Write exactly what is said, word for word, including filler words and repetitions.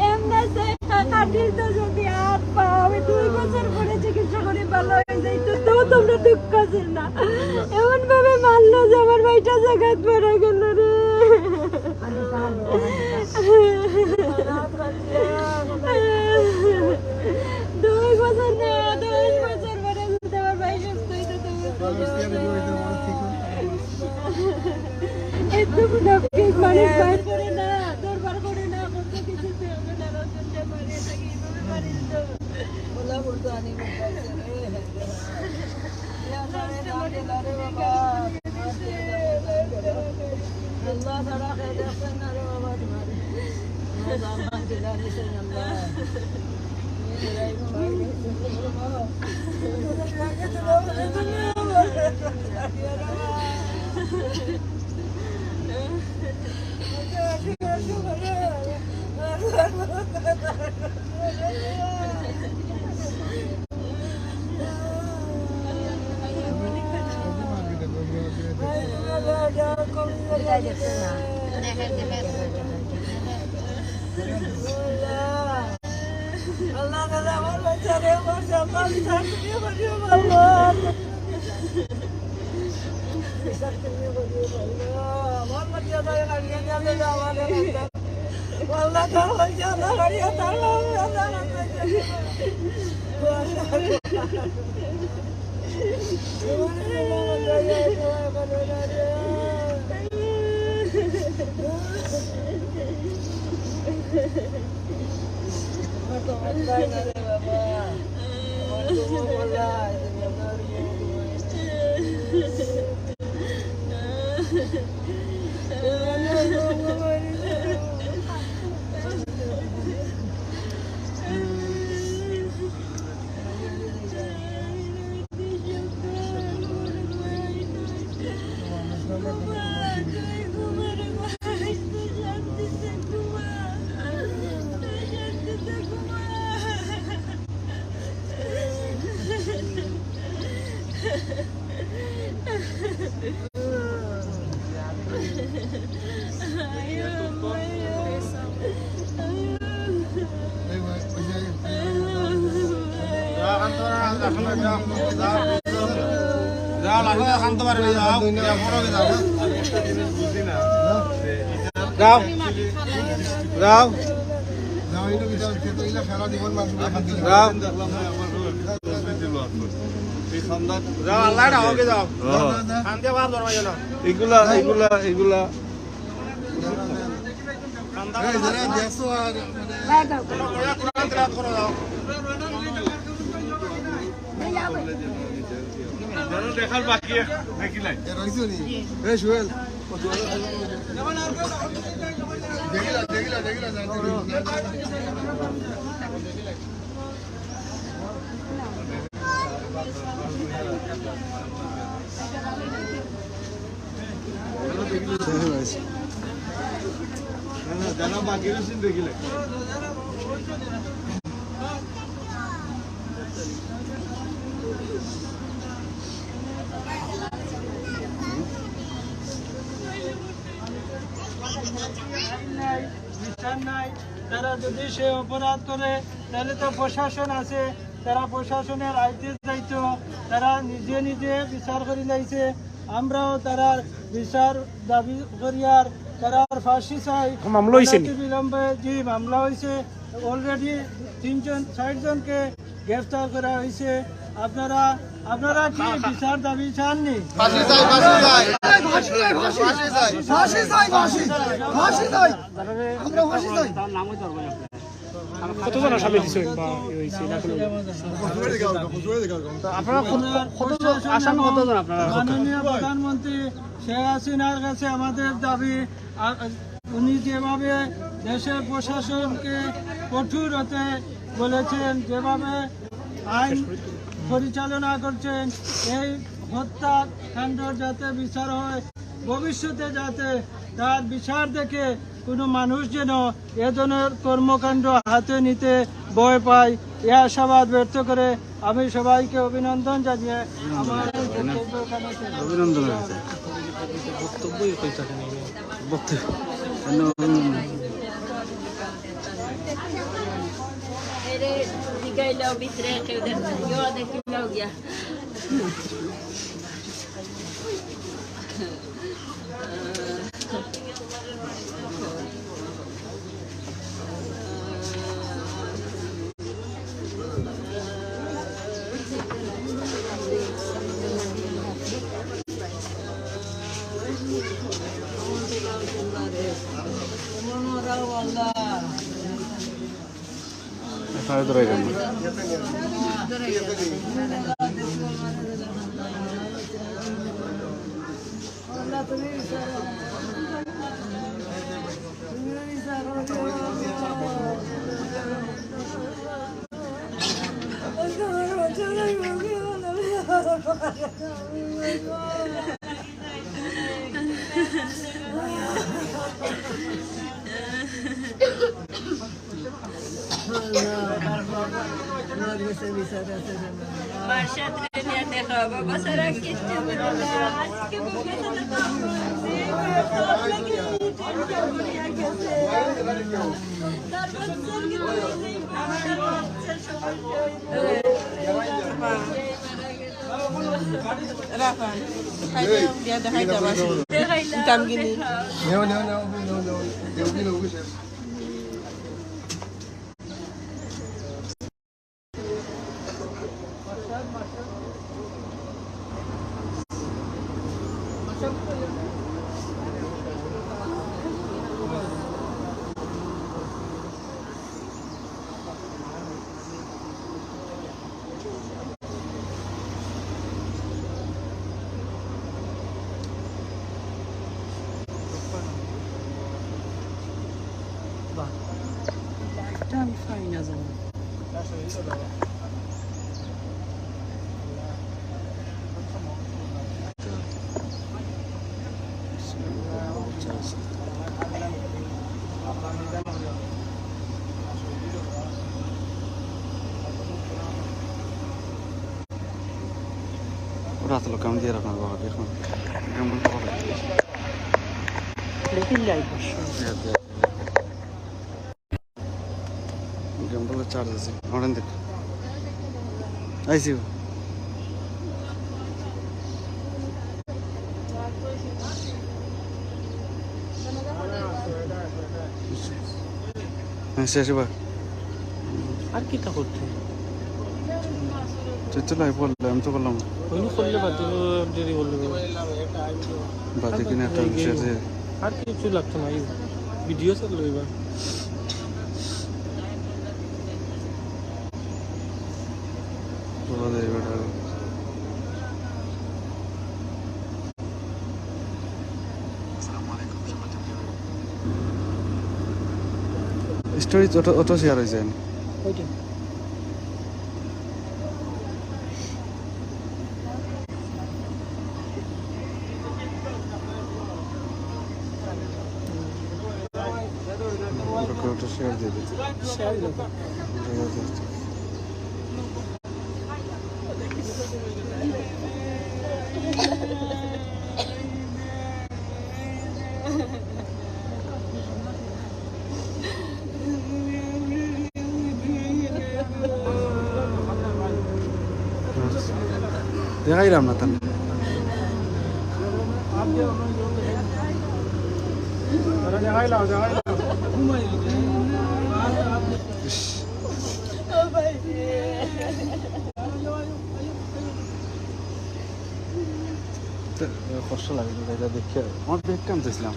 এমনে সে কাটিল তো যদি হাত পাও, আমি দুই বছর পরে চিকিৎসা করি ভালো হয়ে যাই, তো, তো তোমরা দুঃখ আছে না। এমন ভাবে মারলো যে আমার ভাইটা জায়গায় মারা গেল রে। দুই বছর না, দশ বছর পরে যদি আমার ভাই সুস্থ হইতো, তুমি এত মুনাফিক মানুষ বার করে না, দরবার করে না, বলতে কিছু হবে না, রতন যে মারে তাকে এইভাবে মারিস তো। আল্লাহ ছাড়া কেউ দেখছেন না রে বাবা তোমার। আল্লাহ, আল্লাহ, আমার বাচ্চা রে, আমার জামাই, আমি থাকতে পারি না, আল্লাহ। আমার বাচ্চা তাই কাটিয়ে দিয়ে দে, আমার বাচ্চা। আল্লাহ, তার বাচ্চা, তার বাচ্চা, তার বাচ্চা। যাও, যাও। যাও। যাও, আল্লাহ, এটা হবে, যাও। এগুলা, এগুলা, এগুলা। দেখার বাকি, দেখিলাই। এ, সোহেল। দেখিলা, দেখিলা, দেখিলা। বিচার নাই। তারা যদি সে অপরাধ করে, তাহলে তো প্রশাসন আছে, তারা প্রশাসনের আইতে যাইতো, তারা নিজে নিজে বিচার করি লাইছে। আমরাও তারার বিচার দাবি করিয়ার তারার ফাঁসি চাই। মামলা হইছে নি? অনতিবিলম্বে, জি, মামলা হইছে। Already তিনজন, চারজনকে গ্রেফতার করা হইছে। আপনারা, আপনারা কি বিচার দাবি চাননি? ফাঁসি চাই, ফাঁসি চাই। ফাঁসি চাই, ফাঁসি। ফাঁসি চাই, ফাঁসি। ফাঁসি চাই। আমরা ফাঁসি চাই। কতজন আসামি দিছে বা ইয়ে হইছে না কোনো? আপনারা কত, কতজন, আসামি কতজন আপনারা? মাননীয় প্রধানমন্ত্রী শেখ হাসিনার কাছে আমাদের দাবি, আ, উনি যেভাবে দেশের প্রশাসনকে কঠোর হতে বলেছেন, যেভাবে আইন পরিচালনা করছেন, এই হত্যাকাণ্ড যাতে বিচার হয়, ভবিষ্যতে যাতে তার বিচার দেখে কোনো মানুষ যেন এ ধরনের কর্মকাণ্ড হাতে নিতে ভয় পায়, এ আশাবাদ ব্যক্ত করে আমি সবাইকে অভিনন্দন জানিয়ে আমার বক্তব্য এখানে শেষ করছি। অভিনন্দন রইছে। বক্তব্যই কই থাকে না। বক্তব্য। এরে, জিগাইলাও ভিতরে কেউ দেখছে, ইয়ো দেখি লাও গিয়া। এখানে ধরে গেল। মার সাথে নিয়ে দেখা হবে, বাবা, সারা কিচ্ছু বলবো না। আজকে বুকে সাথে তো বলছি, তারপর স্যারকে বলছি, আমার বাচ্চার সমস্যা হয়েছে। রাখা। খাইতে দিয়া দেখাই যাবা। দেখাইলাম। দাম গিনি। নেও, নেও, নেও, নেও, নেও। দেও কি নেও, কিসের? বাহ, লাইটটা আমি পাই না জানি। ওরা আসলে কাম দিয়ে রাখা বাবা, দেখুন। দেখি লাইট। গেমগুলো চার্জ আছে, অরেঞ্জ দেখ। আইসি। হ্যাঁ, শেষ এবার। আর কিতা করতে? তুই তো লাইভ করলে, আমি তো করলাম। অইনু করলে বাদে, দেরি করলে। বাদে কিনা একটা বিষয় আছে। আর কিছু লাগতো না, এই ভিডিও চালু এবার। বলা যায় এবার। স্টোরি অটো, অটো শেয়ার হয়ে যায়। ওইটা। ওকে, ওটা শেয়ার দিয়ে দিন। শেয়ার দিয়ে দিন। দেখাইলাম না তাহলে। ইস। তো, কষ্ট লাগে তো, এটা দেখে আমার ব্যাগ কাম চাইছিলাম।